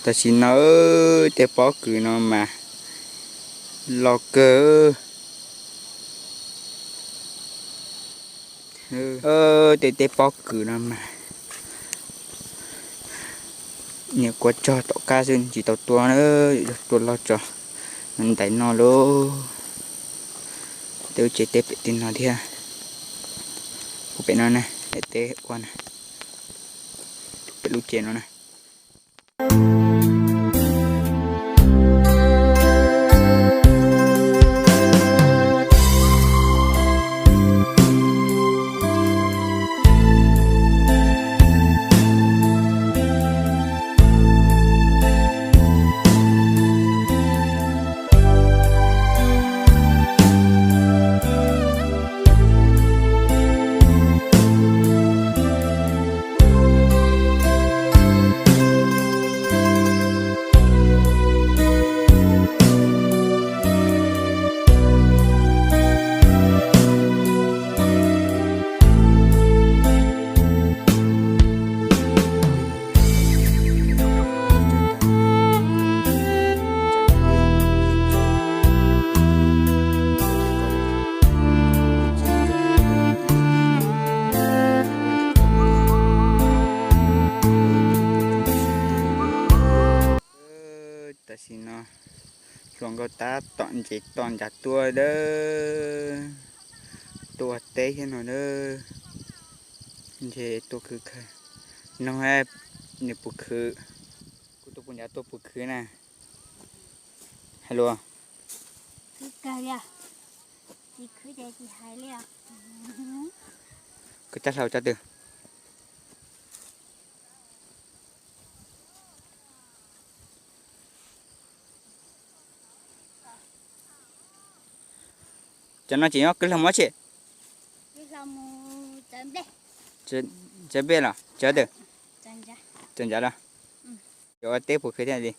Tam sim no tej pob kws no mas loj kawg. Tej tej pob kws no mas niam kuav tsog tom qab xwb tsis tau tua, tua loj tso, ntais noj lauj. Tej lub tsev teb pem tej no thiab, kuv pem no na, teb ua na, pem lub tsev no na. Tam sim no hluas nkauj tab tom ntses toj ncav tuaj dawb, tuaj ua teb thiab no dawb. Ntshe tuaj khwv khwv, nug nws puas khwv. Kuv tuaj puas ncav tuaj puas khwv na. Hais lus. Koj cab hlau tso twg? Cov no tseem nyob kwv hlau mob tsheb. Tsaws nplej los tsaws twg? Tsaws ncav los. Yuav ua teb puas khwv thiab li?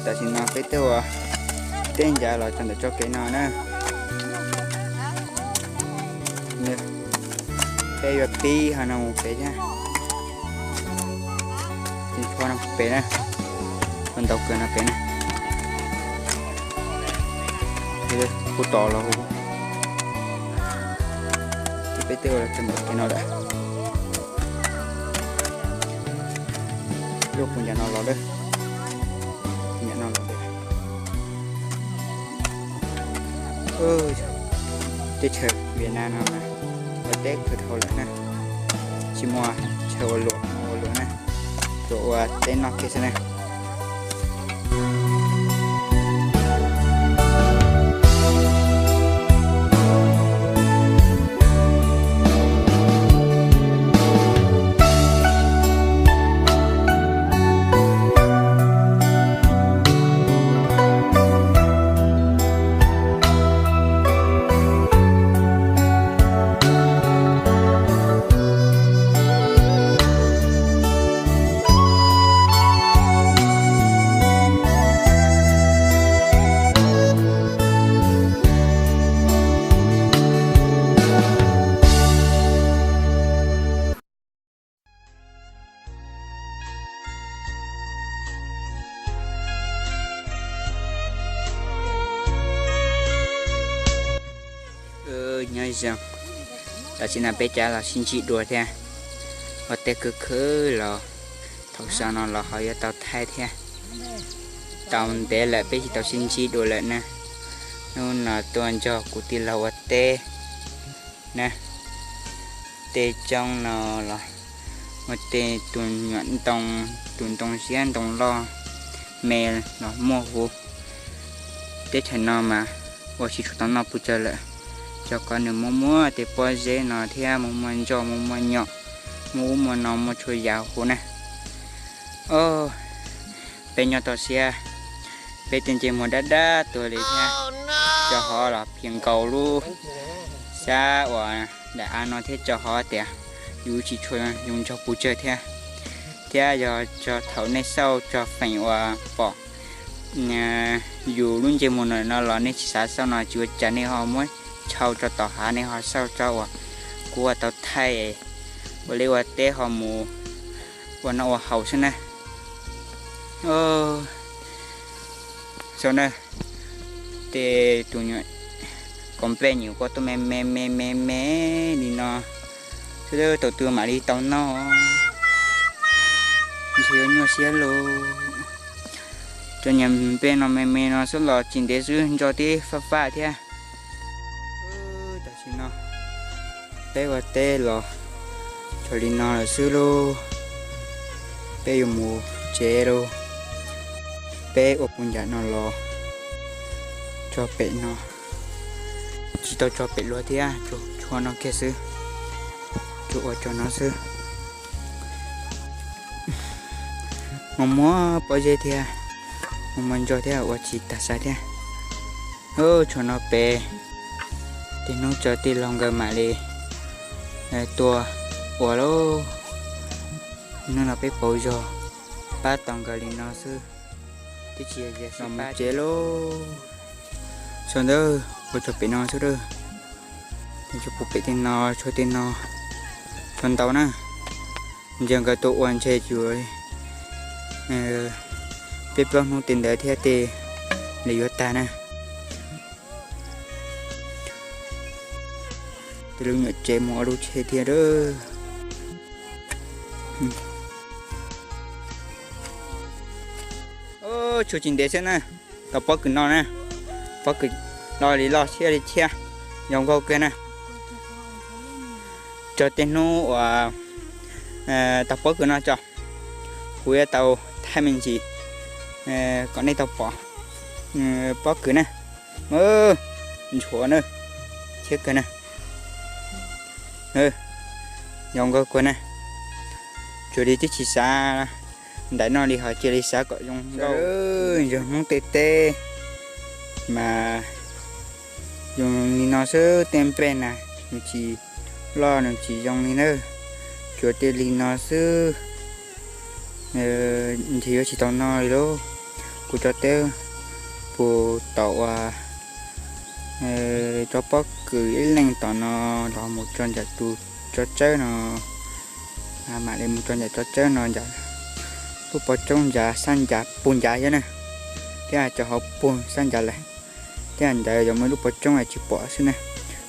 Tam sim no peb twb ua teb ncav los txog ntawm txoj kev no na. Peb yuav pib ho no mus pem thiab. Ho no pem na, ho ntau kawg no pem na. Hu tos los hu. Peb twb ua los txog ntawm kev no lawm. Lub puag ncag no los lawm. Ncag no los lawm. Teb chaws Vietnam no ua teb khwv dhau lawm na, tsis muaj chaw ua luam ua luam na, tsuas ua teb noj kiag xwb na. Tam sim no peb cav los sib ntsib dua thiab, ua teb khwv khwv los thaum xaus no los ho yuav tau thaij thiab. Tau ntev lawm peb tsis tau sib ntsib dua lawm na. Hnub no tuaj nrog kuv tij laug ua teb na. Tej roob no los muaj tej tus nyuam ntoo, tus ntoo siab ntoo loj me los muaj huv. Teb chaws no mas ua tsis tshua tau noj pes tsawg lawm, rau qhov nws muaj muaj tej pob zeb no thiab muaj muaj ntsoj muaj muaj nyom, muaj ub muaj no muaj txhua yam huv na. Peb nyob toj siab, peb tej ntsej muag dab dab tuag li thiab, rau hauv los phiv nkaus lub xyab uas daim av no thiab rau hauv tias yus tsis tshua zoo nrog pes tsawg thiab. Thiab yog thaum nej xauj tso feem uas pom yus lub ntsej muag no los nej tsis xav xauj no tsis ua cas, nej ho muab tshau rau tom hav nej ho xauj tso uas kuv ua tau thaij ua liaj ua teb ho mus ua noj ua haus xwb na. Xauj na, tej tus nyuam kaus nplej nyuam qhuav tuaj me me me me me li no xwb, thaum twg mam li tau noj, ntshe yuav nyuaj siab lauj. Cov nyuam nplej no me me no xwb los tsis ntev xwb ntso tib faj faj thiab. Tam sim no peb ua teb los txog li no lawm xwb lauj, peb yuav mus tsev lauj. Peb ua puv ncav no los tso pem no, tsis tau tso pem luag thiab, tsuas tshuav no kiag xwb, tsuas ua tso no xwb. Muaj muaj pob zeb thiab, muaj muaj ntsoj thiab ua tsis tag siab thiab. Tshuav no pem, tej hnub tsawg tij laug nkawd mam li tuaj ua lauj. Hnub no peb pauv zog pab tau nkawd li no xwb, twb tsis yog los mus tsev lauj. Sau ntawd ua tso pem no xwb lauj, tsuas puv pem tej no, tshuav tej no, tshuav ntau na. Ntsia nkawd tuaj ua ntshe yuav peb plaub hnub tej ntawd thiab tej li yuav tag na. Tej lub nyuam tsev mus ua lub tsheb thiab lauj. Tshuav tsis ntev xwb na, tau pob kws no na, pob kws loj li loj, tshiab li tshiab, zoo nkauj kawg na. Tso tej hnub uas tau pob kws no tso, kuv yuav tau thaij me ntsis kom nej tau pom pob kws na. Ntshua na, tshiab kawg na, zoo nkauj kawg na. Tsuas li twb tsis xav ntais noj li, ho cia li xav kom zoo nkauj. Yog Hmoob tej teb mas zoo li no xwb, tej nplej na nws tsis loj nws tsis zoo li na, tsuas tej li no xwb. Ntshe yuav tsis tau noj li lauj. Kuv tso teb puag tom uas tso pob kws ib leeg tom no los mus tso nram tus tso tsawb no, mam li mus tso nram tso tsawb no nram lub pov tsoob nrad, sab nrad puag nrad xwb na, thiab tso hauv puag sab nrad lawm, thiab ntawd yog muaj ib lub pov tsoob tsis pom xwb na,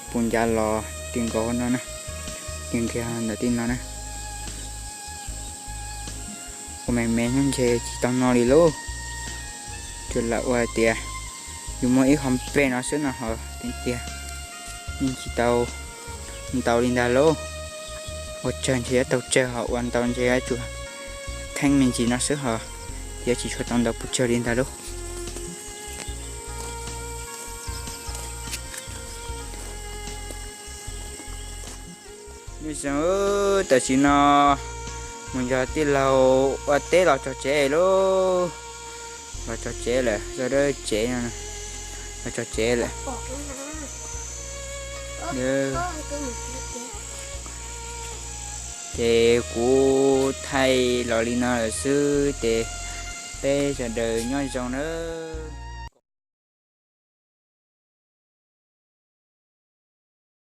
puag nrad los ti nkaus no na, ti nkaus ntawm ti no na. Ua me me hnub ntshe tsis tau noj li lauj. Tsuas lam ua tias yus muaj ib qho nplej no xwb no ho tiag tiag, yeej tsis tau ntau li ntag lauj. Ua tsawg ntshe yuav tau tsawg, ho ua ntau ntshe yuav tsuas theeb me ntsis no xwb ho yuav tsis tshua tau ntau pes tsawg li ntag lauj. Nyob zoo, tam sim no mus nrog tij laug ua teb los txog tsev lauj. Los txog tsev lawm, txog dawb tsev no, los txog tsev lawm. Ces kuv thaij los li no lawm xwb ces peb sawv daws nyob zoo nawb.